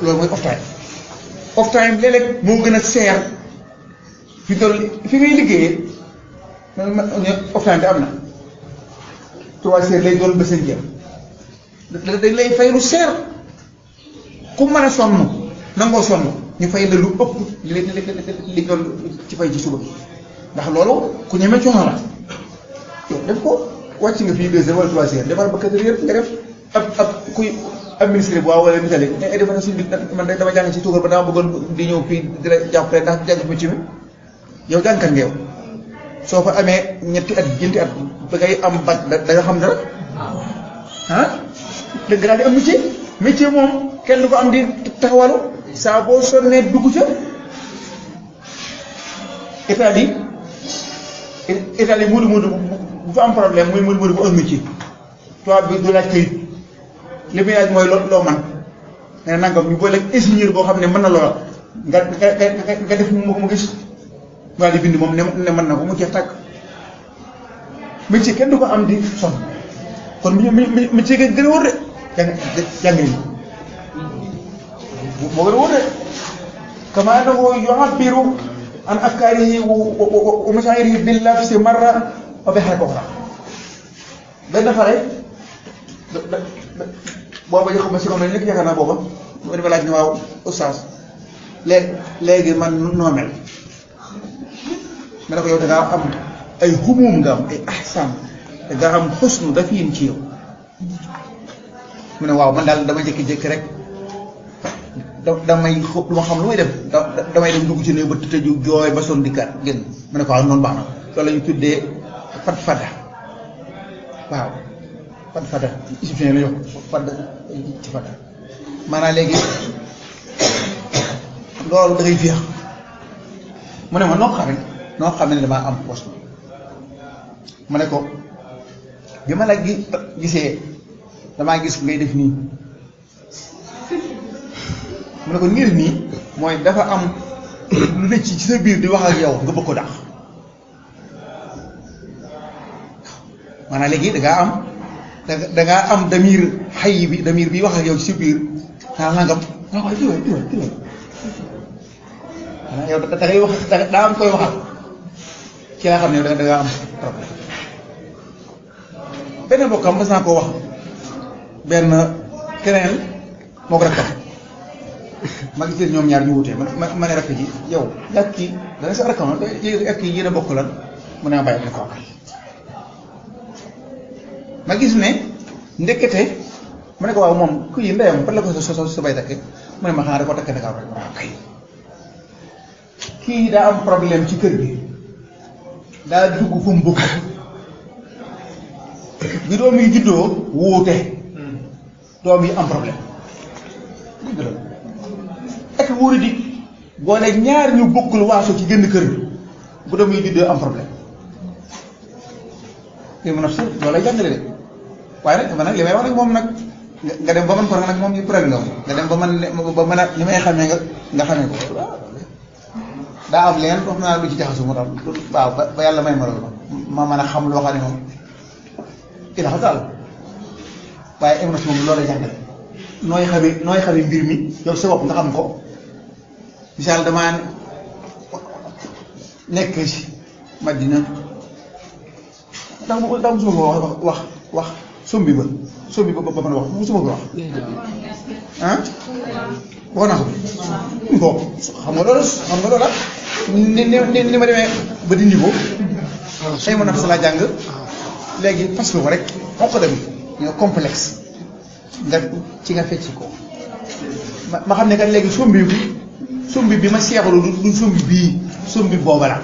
loolu mooy off time léeg-léeg moo gën a seer fi ngay liggéeyee off time bi am na 3 heures lay doon ba 5 heures dañ lay fay lu seer ku mën a sonn nangoo sonn ñu fay la lu ëpp li nga ci fay ci suba bi ndax loolu ku ñeme coono la yow def ko wàcc nga fii 2 heures wala 3 heures defal ba 4 heures nga def ab ministre bu waaw wala misali ay defa na suñ bi man rek dama jàng ci tuukar ba dama bëggoon di ñëw fii di la jàppale ndax jàng métier mi yow jàngkat nga yow soo fa amee ñetti at ñeenti at ba ngay am bac da nga xam dara ah dëgg daal di am métier moom kenn du ko am di taxawalu saa boo sonnee dugg ca état yi mudu bu fa am problème muy mudu bu am métier tubaab bi du laaj këyit li muy laaj mooy loo man nee na nangam ñu boole ingénieur boo xam ne mën na loola nga def mu gis waa di bind moom ne mën na ko mu jeex tàkk métier kenn du ko am di sonn kon métier gën a wóor de jàng yi moo gën a wóor de kama annahu yu'abbiru an afkaarihi wa mashaa'irihi bil lafzi marra wa bi haraka ukhra benn xale booba jox ma si comme nekk yaakaar naa booba mu dama laaj ne waaw oustaz léegi man noo mel ma ne ko yow da ngaa am ay humum nga am ay ahsan da ngaa am xusnu dafiin ci yow mu ne waaw man daal dama jékki-jékki rek damay xëpp lu ma xam lu may def damay dem dugg ci néew ba tëju jooy ba sonn dikkaat génn ma ne ko waaw noonu baax na loolu la ñu tuddee fada waaw fada égyptien la ñu wax fada ci fada maanaam léegi loolu da ngay féex mu ne ma noo xam ne damaa am poste ma ne ko bi ma la gisee damaa gis ngay def nii mu ne ko ngir nii mooy dafa am lu ne ci sa biir di wax ak yow nga bëgg ko dàq maanaam léegi da ngaa am damir xay bi damir bi wax ak yow ci sa biir naa nangam nga wax diway maanaam yow da ngay wax daa am koy waxal ci laa xam ne da ngaa am problème benn mbokkam mas naa koo wax benn keneen moo ko rakkam ma gis leen ñoom ñaar ñu wutee ma ne rakk ji yow yàgg kii dana sa rakkam ak kii yéen a bokk lan mu ne ma bàyyi ne ko kay ma gis ne ndekete ma ne ko waaw moom ku yi ndeyam fan la ko sa bay takke mu ne ma xanaa da ko takke Dakar rek waaw kay kii daa am problème ci kër gi daa dugg fu mu bëgg bi doom yi juddoo wuute doom yi am problème ak wóori di boole ñaar ñu bokkul waaso ci génn kër gi bu doom yi juddoo am problème ilmu nafs loolu lay jàngale de waaye nag man nag li may wax nag moom nag nga dem ba man ko nag moom ñu problème nga dem ba mën a li may xamee nga xamee ko daa am leen wax naa lu ci jaxasu moo tax waaw ba yàlla may ma loolu ma mën a xam loo xam ne moom ilaxa daal waaye ilmu nafs moom loolu lay jàngale nooy xamee mbir mi yow sa bopp nga xam ko misaal damaa nekk ci Madina ndax musuma ko wax sombi ba mën a wax musuma ko wax ah wax naa ko xam nga loola ni ma demee ba dindi ko xëy ma naf sa laa jàng léegi fas ko rek xonq dem ñoo complexe nga ci nga fecc ko ma xam ne kat léegi sombi bi ma seexalu du sombi bii sombi booba la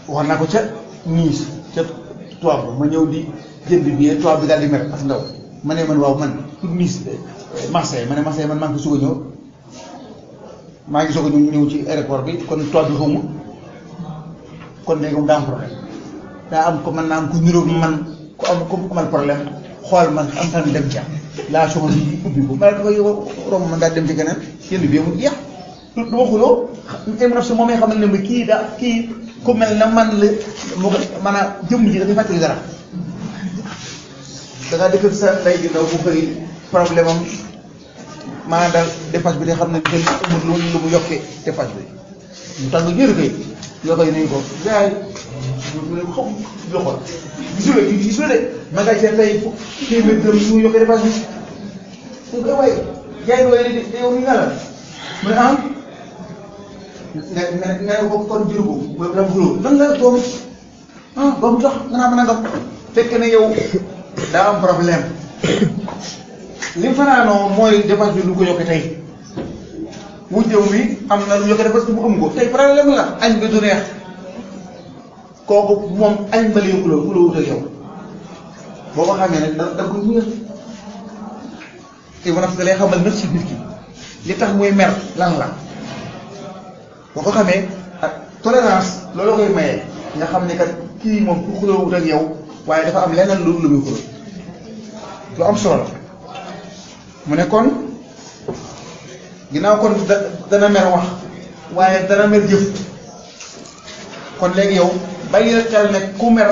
wax naa ko ca niis ca tubaab ba ma ñëw di jënd bi tubaab bi daal di mer ak ndaw ma ne man waaw man pour niis Marseille man maa ngi ko soog a ñëw maa ngi soog a ñëw ci aéroport bi kon tubaab bi xawma kon léegi moom daa am problème daa am ko mën naa am ku niróo man ku amal problème xool man am fan dem ca laa soxla ñu ubbi ko ma ne ko yow romb man daal dem ci keneen jënd bi mu jeex du ma xuloo ilmu nafs moom xam ne ma kii ku mel na man la moo ko maanaam jëmm ji dafay fàttali dara da ngaa dëkk sa ndey gi ndaw bu xëy problème am maanaam daal dépense bi te xam ne kenn amul lu mu yokkee dépense bi mu tàng jëru koy yoo koy nañu ko gaay mu ne xam loxo gisu de ma nga cee tey téeméer dërëm su mu yokkee dépense bi mu koy waaye jaay waaye de yow mi nga la mu ne am nga ko kon jur ko mooy dama xuloo lan la doom ba mu tax nga naa mën a ngam fekk ne yow daa am problème li fanaanoo mooy dépense bi lu ko yokke tey wujjëw mi am na lu yokke dépense bi mu am ko tey problème la añ bi du neex kooku moom añ ba lay xuloo wut ak yow boo ko xamee nag da ko ñëw ilmu nafs da lay xamal nag ci nit ki li tax muy mer lan la boo ko xamee ak tolérance loolu koy mayee nga xam ne kat kii moom ku xuloo wut ak yow waaye dafa am leneen lu muy xuloo lu am solo la mu ne kon ginnaaw kon dana mer wax waaye dana mer jëf kon léegi yow bàyyi xel ne ku mer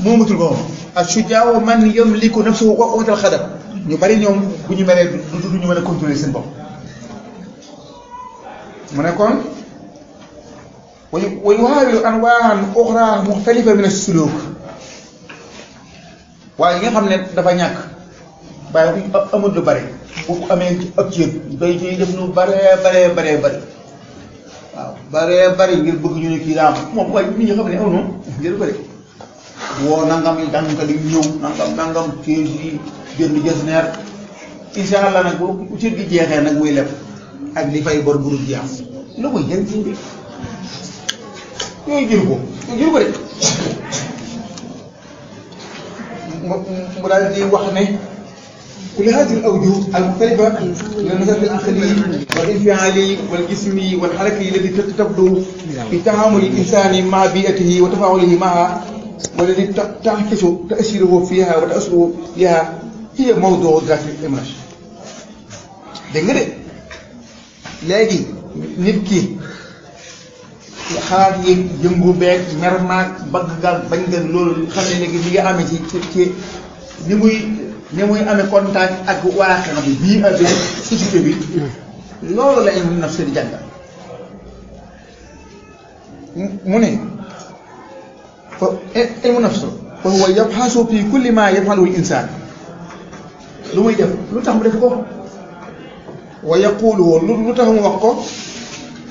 moomatul ko ak sujaa man yamliku nafsahu waqtal xadab ñu bari ñoom bu ñu meree du ñu mën a contrôler seen bopp mu ne kon wa yuhaawilu anwaan uxra muxtalifa min as-suluk waaye yi nga xam ne dafa ñàkk waaye amul lu bari bu amee ab cër day ciy def lu baree bari waaw baree bari ngir bëgg ñu ne kii daa am moom waaye nit ñi xam ne amuñu ngir bëri woo nangam yi danga di ñëw nangam kii yi jënd jësneer incha allah nag bu cër gi jeexee nag muy leb ak li fay bor bu dul jeex lu koy jëriñ ci bi yooyu jël ko de mu daal di wax ne كل هذه الأوجه المختلفة من النشاط العقلي والانفعالي والجسمي والحركي الذي تبدو في تعامل الإنسان مع بيئته وتفاعله معها والذي تعكس تأثيره فيها وتأثره بها هي موضوع دراسة ilmu nafs dégg nga de léegi nit ki xalaat yi yëngu beeg mer maag bëgg gaal bañ nga loolu xam ne léegi li nga amee ci ni muy amee contact ak waaxeex bi bii ak société bi loolu la ilmu nafs di jàngal mu ne fa ilmu nafs fa huwa yabhasu fi kulli ma yaf'aluhu al-insan lu muy def lu tax mu def ko wa yaqulu lu tax mu wax ko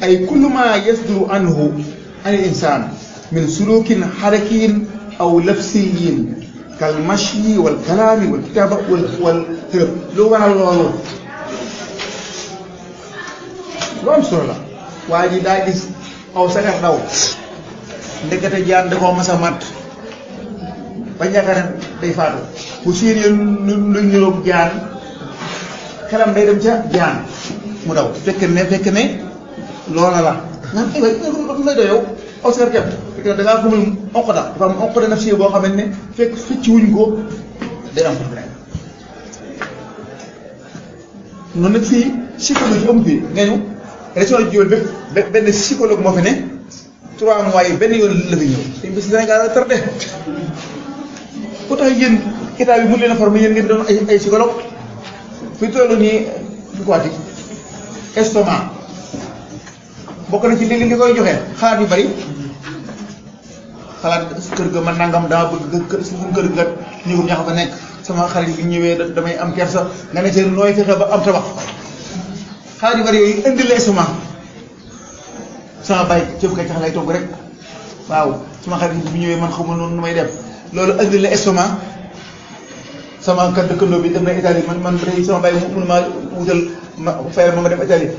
ay kullu ma yasduru anhu an al-insan min sulukin harakiyin aw lafsiyin kal mashyi wal kalaami wal kitaaba wal xërëb lu waral loolu lu am solo la waa ji daa gis aw sagar daw ndekete jaan da koo mas a mat ba yaakaar ne day faatu bu séenee lu ñëroog jaan xelam day dem ca jaan mu daw fekk ne loola la nga ay waay lay doy yow aw sagar kepp fekk ne da ngaa gumul onqda dafa am onqda nafsi boo xam ne fekk fecc wuñ ko day am problème noonu nag fii psychologie amu fi nga ñu région de Diourbel benn psychologue moo fi ne 3 mois yi benn yoon la fi ñëw dañ bis Sénégal a tardé ku tax yéen état bi mu leen a formé yéen ngeen doon ay psychologue fi tollu nii du ko ati estomac bokk na ci li koy joxe xalaat yu bari xalaat kër ga man nangam daa bëgg kër ga ñëwum ñax fa nekk sama xarit bi ñëwee damay am kersa nga ne ci nooy fexe ba am tabax xalaat yu bari yooyu indi la estomac sama bay cëb kay tax lay togg rek waaw sama xarit bi ñëwee man xamul noonu nu may def loolu indi la estomac sama kat dëkkandoo bi dem na Italie man day sama bay mënu maa wutal ma fayal ma dem Italie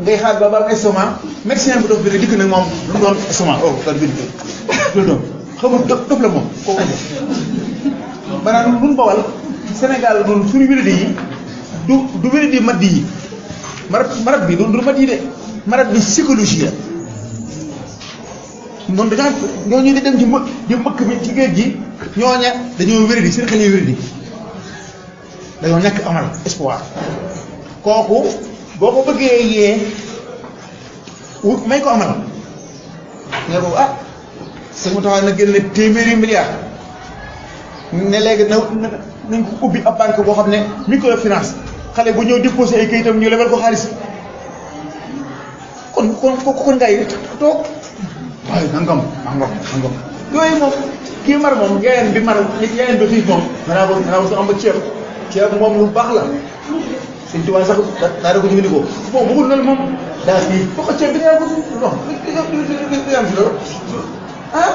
ngay xaar ba am estomac médecin bu dof bi dikk nag moom lu mu doon estomac oh daal bind loolu doon xamul dof la moom kooku maanaam nun bawal Sénégal noonu suñu wéradi yi du wéradi madd yi marat bi du madd yi de marat bi psychologie la noonu dañaa ñooñu di dem ci mbëkk bi ci géej gi ñooña dañoo wéradi seen xel yi wéradi dañoo ñàkk amal espoir kooku boo ko bëggee yee may ko amal ne ko ah sëñ mu taxaw na génne téeméeri milliards ne léegi nañ ko ubbi ab banque boo xam ne microfinance xale bu ñëw déposé ay kayitam ñu lebal ko xaalis kon ngay toog waaye nangam yooyu moom kii mar moom yaayam bi mar yaayam bi xiif moom danaa ko su am ba ceeb moom lu baax la Sëñ Tuubaa sax daa da ko jëfandikoo bon bëggul loolu moom daa kii boo ko ceeb bi nga ko non li am si loolu ah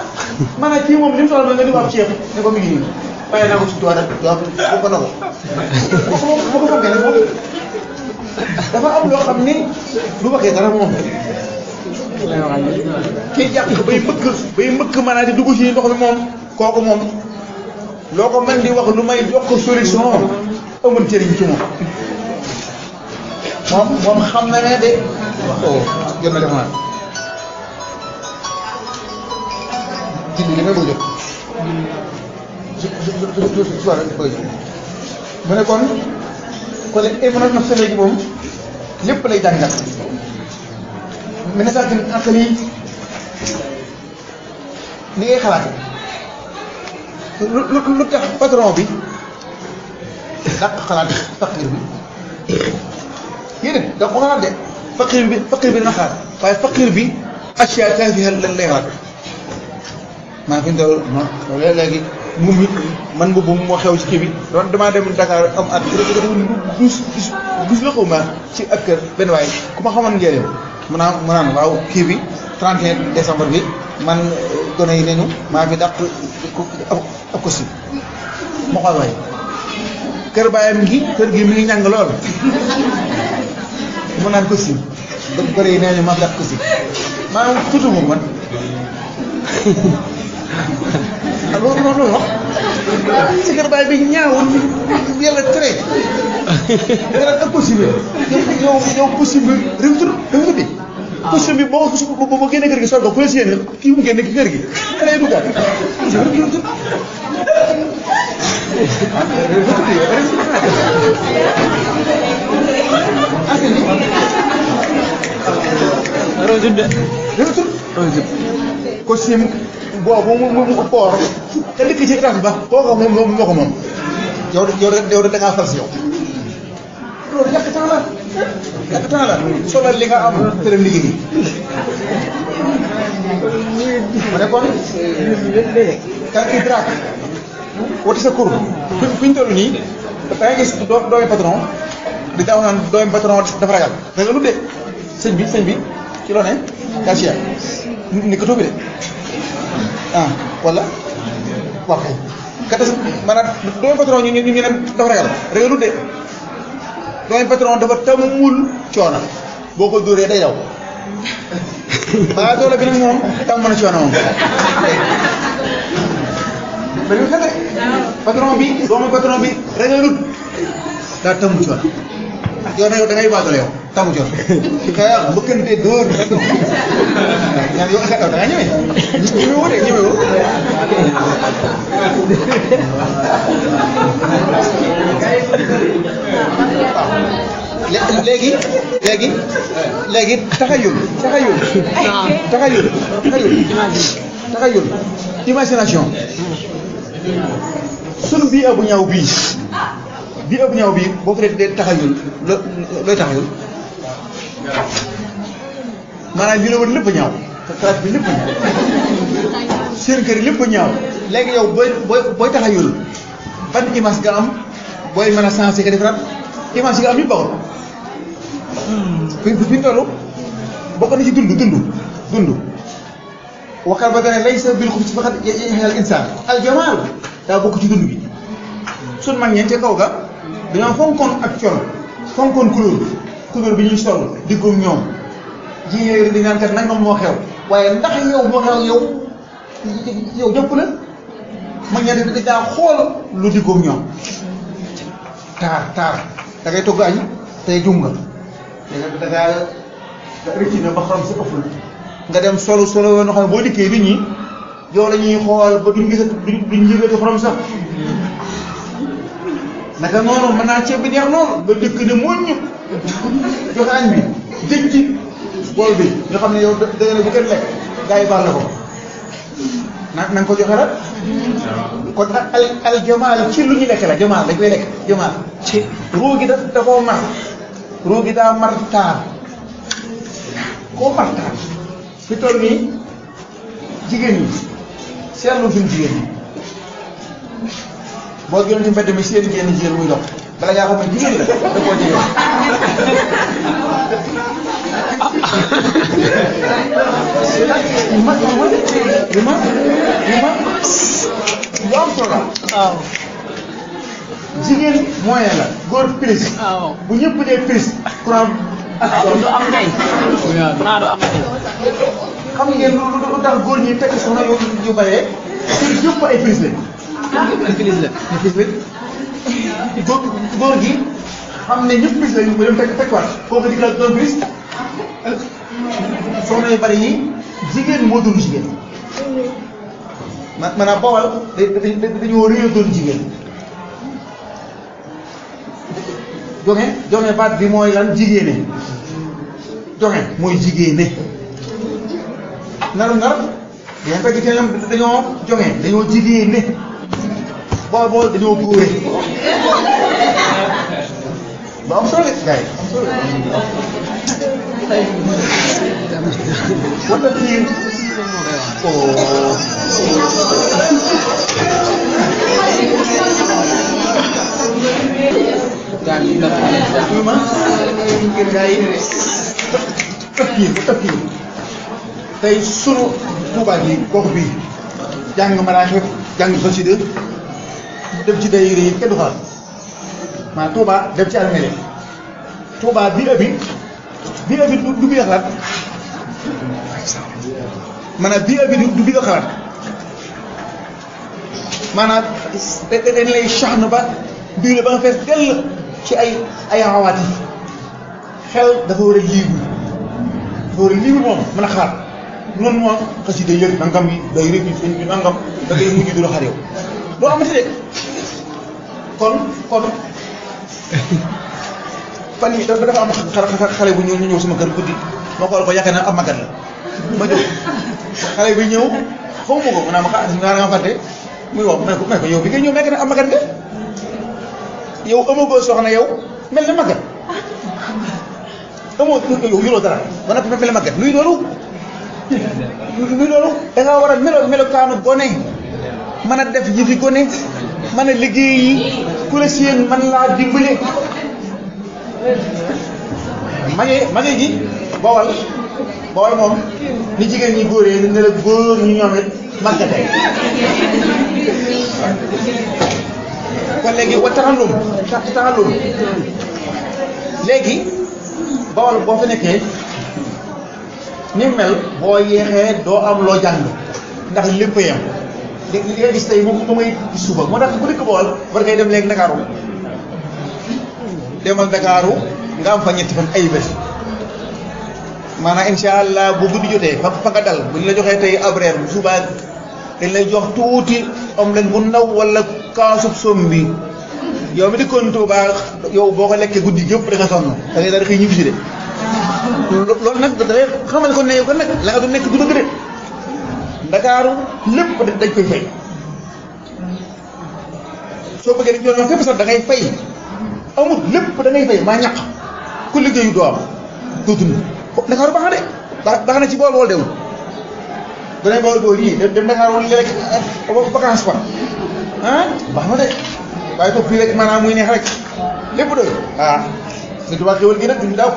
maanaam kii moom li mu soxla nga di ko ab ceeb ne ko mi ngi nii waaye naa ko Sëñ Tuubaa nag waaw ko na ko boo ko fonkee nag moom dafa am loo xam ni du waxee dara moom kii jàpp ko bay mbëkk maanaam di dugg ci ndox mi moom kooku moom loo ko mën di wax lu may jox ko solution amul njëriñ ci moom xam na ne de jot na def naa ci li nga bëgg jot mu ne kon émona naf sa léegi moom lépp lay jàngal mi ne sax ak lii ni ngay xalaate lu tax patron bi dàq xalaat faqir bi yéen da ko xalaat de faqir bi dana xalaat waaye faqir bi accia taafiha lan lay xalaat maa fi ñu toll non léegi man mbubb moo xew ci kii bi doon damaa dem Dakar am at dus la xaw ma ci ak kër benn waay ku ma xamoon njëriñ mu naan waaw kii bi 31 décembre bi man gone yi nañu maa fi dàq ab ko si ma xool waay kër baayam kër gi mi ngi ñàng lool mu naan ko si gone yi nee ñu maa fi dàq ko si maanaam tuuti moom man loolu wax si kër baay bi ñaawul yàlla tere nga naan ak possible yow possible réwtu bi possible bi boo génnee kër gi sol ko fu la si yéene kii mu génne ki kër gi da lay duggaat costume boobu mu koor te dëkk ci étage ba kooku moom moo ko moom yow da ngaa fal si yow loolu yàq temps la solal li nga am te dem liggéey ma ne kon kan idraak wati sa kur fi ñu toll nii da ngay gis doomi patron di daaw naan doomi patron dafa ragal lu de sëñ bi ci loo ne cashier ni ko toobi de ah wala wax kay maanaam doomi patron ñu ne dafa ragal lu de doomi patron dafa tamul coono boo ko dóoree day daw waaye doole bi nag moom tam mën a coono moom dañu xete patron bi doomu patron bi ragalut daa tamu coono yow nag yow da ngay baatale yow tamu coono kaya mbëkkante dóor ñaan yow da nga ñëwee ñëwee de ñëwee woo léegi taxayul imagination sunu bii bu ñaaw bii boo ko dee taxayul looy taxayul maanaam li la wër lépp a ñaaw classe bi lépp a ñaaw seen kër yi lépp a ñaaw léegi yow booy taxayul ban image nga am booy mën a sensé ka defaraat image yi nga am yu baaxul fi ñu toll bokk na ci dund waxal ba dana laysa bil xubsi faqat yaxyal insaan al jamaal daa bokk ci dund bi sun mag ñeente kaw ga dañoo fonkoon ak col fonkoon couleur bi ñuy sol diggoom ñoom jigéen di naan kat nangam moo xew waaye ndax yow moo xew yow jëpp la mag ñeente di daa xool lu diggoom ñoom taar da ngay togg añ tey jum nga da ngaa rëcc na ba xorom si ëpp la nga dem solo yoo xam ne boo dikkee nit ñi yow la ñuy xool ba duñ yëgati xorom sax naka noonu mën naa ceeb bi neex loolu nga dëkk ne moo ñu joxe añ bi dëj ci bool bi nga xam ne yow da nga ne bu kenn lekk gars yi baal la ko na nga ko joxe rek kon al jamaal ci lu ñu lekk la jamaal dañ koy lekk jamaal ci ruu gi da koo mar ruu gi daa mar taar koo mar taar fi toll nii jigéen ñi seetlu fi jigéen ñi boo gënoon ci mbedd mi seen jigéen muy dox bala ngaa xam ne jigéen la da koo jigéen li ma lu am solo waaw jigéen moyen la góor prise waaw bu ñëpp dee prise courant du am ndey naa du am ndey xam ngeen lu tax góor ñi tekk soxna yu bëree te yëpp ay prise la góor gi xam ne ñëpp prise la ñu dem tekkiwaat kooku di la doon prise soxna yu bëri yi jigéen moo doon jigéen maanaam bawal dañoo réew doon jigéen jonge baat bi mooy lan jigéene jonge mooy jigéene nar yéen fekk ci ñoom dañoo jonge dañoo jigéene boo dañoo góore ba am solo gars yi am solo wala kii ma ngir gars yi ëpp yi tey sunu Tuubaa gi gox bi jàng maraaxib jàng xasida dem ci day yi kenn du xalaat maanaam Tuubaa dem ci armée Tuubaa bi du bi xalaat maanaam du bi xalaat maanaam dañ lay saxna ba bii la ba nga fees dell ci ay xawaati xel dafa war a libre moom mën a xalaat noonu moom xasida yëg nangam yi day rëcc sëñ bi nangam da ngay mujj du la xar yow doo amati de kon fan yi dafa am xale bu ñëw sama kër guddi ma xool ko yaakaar naa am magat la ma jóg xale bi ñëw xaw ma ko maanaam nga nga fàtte muy wax ma ne ko yow bi ngay ñëw nekk na am magat nga yow amagoo soxna yow mel na magat amoo yow yoroo dara ba noppi mel na magat luy loolu da ngaa war a melokaanu gone mën a def yëfi gone mën a liggéey yi ku la seen man laa dimbale mage gi bawal moom ni jigéen ñi góoree ne la góor ñu ñoom it màggate kon léegi wa taxallum léegi Bawol boo fa nekkee ni mel boo yeexee doo am loo jàng ndax lépp yam li nga gis tey moom mooy suba moo tax bu dëkk Bawol war ngay dem léegi Ndakaaru demal Ndakaaru nga am fa ñetti fan ay bés maanaam incha allah bu guddi jotee fa nga dal bu ñu la joxee tey ab reer bu subaa dañ lay jox tuuti omelette bu ndaw wala kaasub som bi yow mi dëkkoon Touba yow boo ko lekkee guddi yëpp da nga sonn da ngay daal di xëy ñibbi si de loolu nag da ngay xamal ko ne yow kon nag la nga doon nekk du dëgg de Ndakaaru lépp dañ koy fay soo bëggee dañ doon fépp sax da ngay fay amul lépp da ngay fay maa ñàq ku liggéeyu doo am doo dund Ndakaaru baax na de baax na ci bool dewul danañ bool yii dem Ndakaaru li rek vacance quoi ah baax na de waaye toog fii rek maanaam muy neex rek lépp doy Sëñ Tuubaa xéwal gi nag duñu daaw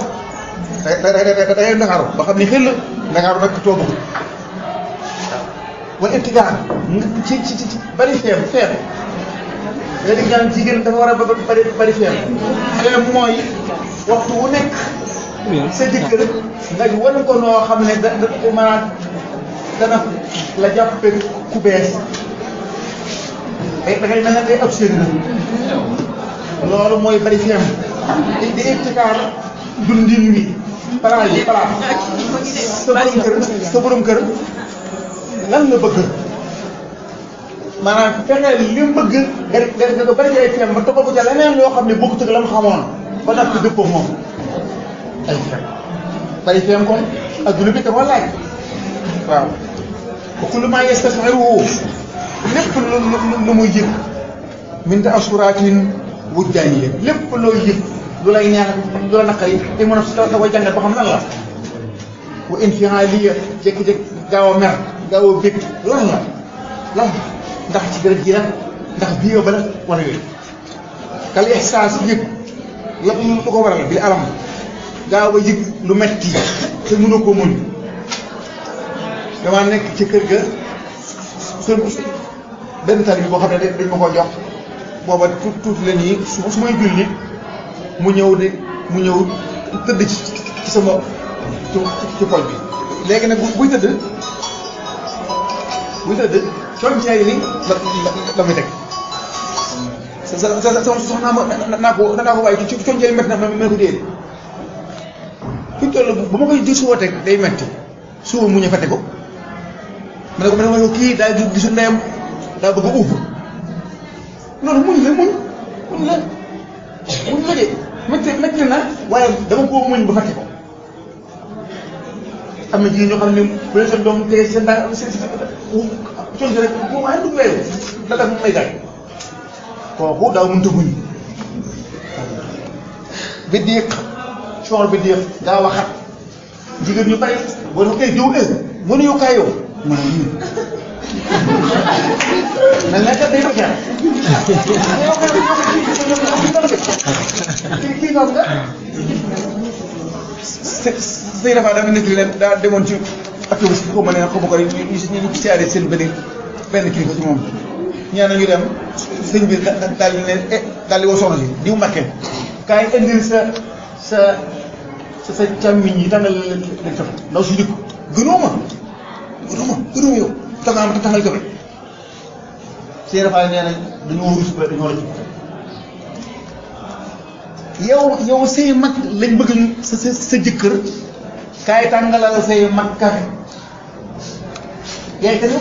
da ngay Ndakaaru ba xam ne xel Ndakaaru nag too bëgg wala ibtidaar ci bari feem léegi ñaan jigéen dafa war a bari feem mooy waxtu wu nekk sa jëkkër nga wan ko noo xam ne maanaam dana la jàppe ku bees da ngay mel ne day observé loolu mooy bari feem di ibtikaar dundin wi palaas sa borom kër lan la bëgg maanaam fexeel li mu bëgg nga bari ci ay feem ba toppal ko ca leneen loo xam ne bokkut ak la mu xamoon ba nag dëppoo moom ay feem bari feem kon adduna bi dafa laaj waaw wa kullu maa yastasxiruhu lépp lu muy yëg min ta'assuratin wujdaaniyya lépp looy yëg lu lay neex lu la naqari te mën a da koy jàngat ba xam lan la wa infiaaliyya jékki-jékki gaaw a mer gaaw a bég lan ndax ci deret ji la ndax bii ba la wala yooyu kal ihsaas yëg la lu ko waral bi alam gaaw a yëg lu metti te mënu ko muñ dama nekk ci kër ga benn tali bi boo xam ne dañ ma ko jox booba tuuti la nii su may julli mu ñëw tëdd ci sama ci pol bi léegi nag buy tëdd coñceer yi la muy teg soxnaa ma naa ko waaye ci coñceer yi métti na ma ko déedéet fi mu toll bu ma koy di suba teg day metti suba mu ñu fàtte ko ma ne ko kii daal di gisul ndeyam daa bëgg a uuf loolu muñ la de métti na waaye dama koo muñ ba fàtte ko am na jigéen ñoo xam ne bu leen seen doom tege seen daa coñce rek bu waaye dugg weeru da daf may gaañ kooku daaw mënta muñ bi diiq soor bi diiq gaa waxat jigéen ñu bari boo dafa koy jiw mënuñu kaay yow mën a ñii na nekk day doxee kii nga sëy dafa dama nekk leen daa demoon ci activiste bi xaw ma ne xaw ma ko ñu siyaare seen benn kilifa ci moom ñaan nañu dem sëñ bi daal di ne daal di woo soxna si diw Mbàkke kaay indil sa càmmiñ yi tàngal leen cofe ndaw si dikk gënoo ma yow tàngal cofe sëy dafa nee nañ dañoo rus ba dañoo la ci yow say mag lañ bëgg sa jëkkër kaay tàngalal say mag kafe yaay kat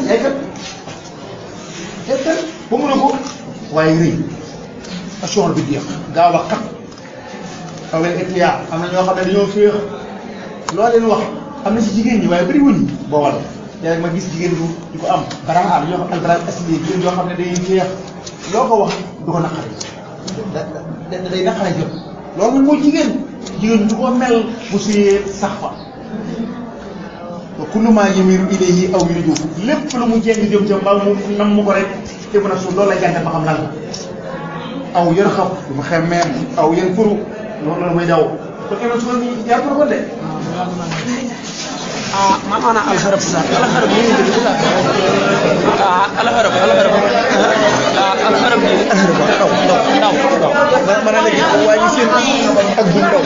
ba mun a ko waaye rëy action bi jeex gaaw a xat xaw leen étudiant am na ñoo xam ne dañoo féex loo leen wax am na si jigéen ñi waaye bëri wuñ boo wal léegi ma gis jigéen du ko am baraan ñoo xam albara asli jigéen yoo xam ne day féex loo ko wax du ko naqari day naqare jot loolu nag mooy jigéen du ko mel bu suyee sax fa wa kullu maa yamiru ilayhi aw yurju lépp lu mu jéng jëm ca mbaa mu nam mu ko rek te mën a suuf loolu lay jàngat ba xam lan la aw yër xam du ma xemmeem aw yër furu loolu mooy daw kon kenn su ko yaa pour ko de mana alharap sa alharap ni alharap xërëm bi ndaw mën a léegi waa ji seen ak bu ndaw